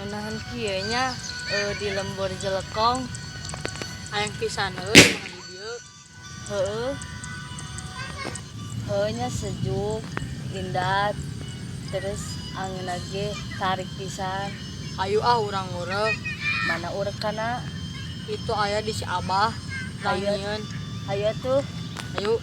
Ngeunaheun kieu nya di lembur Jelekong. Hayang pisan euy mah di dieu. Heeh. Heueuh nya sejuk, indah, terus anginna ge tarik pisan. Hayu ah urang ngurek. Mana urekanna? Itu aya di si Abah. Hayu. Rangieun. Hayu atuh. Ayo.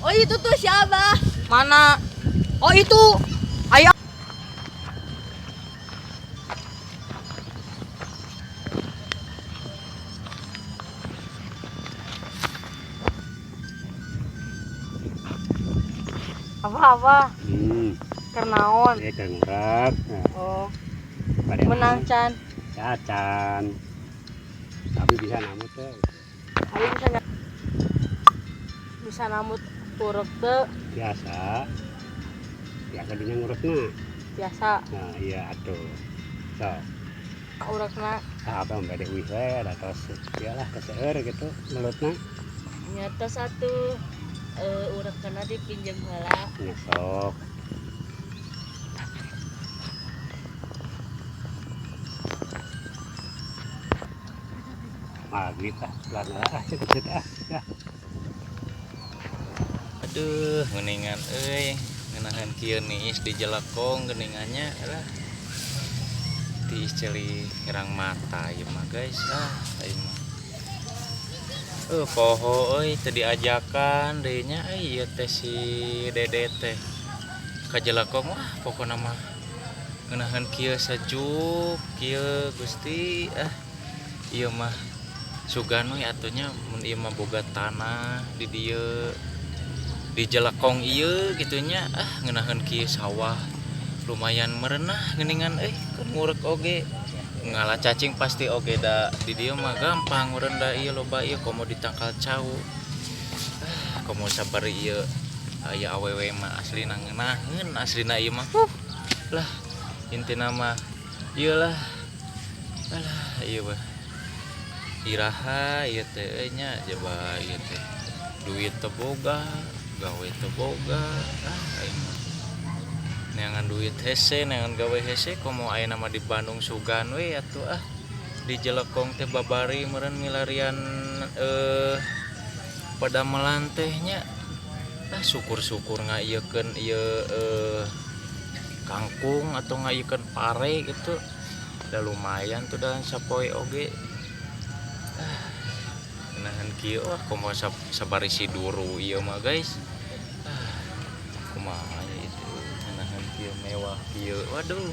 Oh itu tuh si Abah. Mana? Oh itu. Ayo. Apa-apa? Keur naon? Ieu keur ngurek. Nah, Oh, bade menang can. Cacan. Tapi bisa nambut teh. Ayo bisa nambut urek teu? Biasa. Biasa dinya ngurekna. Biasa. Nah, iya atuh. So, Urekna apa bade uih we da tos iyalah keseueur gitu melutna. Nyata satu urekanna dipinjem heula. Nya sok. Maghrib ah, pelan ah, cepet ah. Ya. Aduh, geuningan euy, ngeunaheun kieu niis di Jelekong geuningannya lah. Tiis ceuli herang mata ieu mah guys. Ah, ieu mah. Poho euy teu diajakan deui nya euy ieu teh si Dede teh. Ka Jelekong wah pokona mah ngeunaheun kieu sejuk kieu Gusti ah. Ieu mah sugan we atuh nya mun ieu mah boga tanah di dieu. Di Jelekong ieu kitu nya ah ngeunaheun kieu sawah lumayan merenah geuningan euy keur ngurek oge ngala cacing pasti oge da di dieu mah gampang meureun da ieu loba ieu komo di tangkal cau ah komo sabari ieu aya awewe mah aslina ngeunaheun aslina ieu mah lah intina mah ieu lah alah ieu mah iraha ieu teh euy nya jaba ieu teh duit teu boga gawe teu boga ah aing mah neangan duit hese neangan gawe hese komo ayeuna mah di Bandung sugan we atuh ah di Jelekong teh babari meureun milarian padamelan teh nya ah syukur-syukur ngaieukeun ieu kangkung atau ngaieukeun pare gitu da lumayan tuh da sapoe oge ah nahan kieu wah komo sabari si duru ieu mah guys ah kumaha itu nahan kieu mewah kieu waduh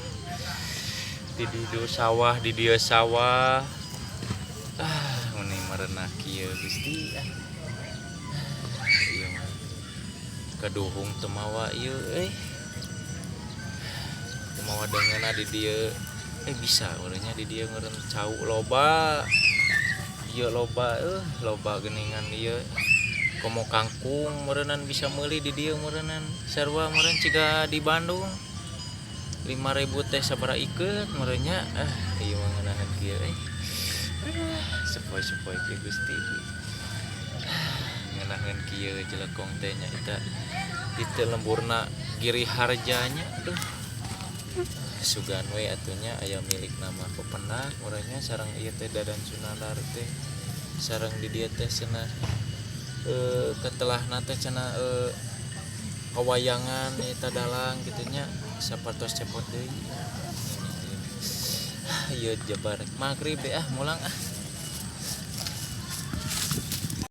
di dieu sawah di dieu sawah ah meni merenah kieu Gusti ah ieu mah kaduhung teu mawa ieu euy teu mawa deungeunna di dieu bisa urangnya di dieu ngeureun cau loba ieu loba loba geuningan ieu komo kangkung meureunnan bisa meuli di dieu meureunnan sarua meureun ciga di Bandung 5.000 teh sabaraha ikeut meureunnya ah ieu mah ngeunaheun kieu euy sepoi-sepoi kieu Gusti ngeunaheun kieu Jelekong teh nya eta itu lemburna Giri Harjanya aduh sugan we atuh nya aya milik nama pependak urangnya sareng ieu teh Dadan Sunandar teh sareng di dieu teh cenah ketelahna teh cenah kawayangan eta dalang kitu nya sapertos cepot deui ieu jabar maghrib ah mulang ah.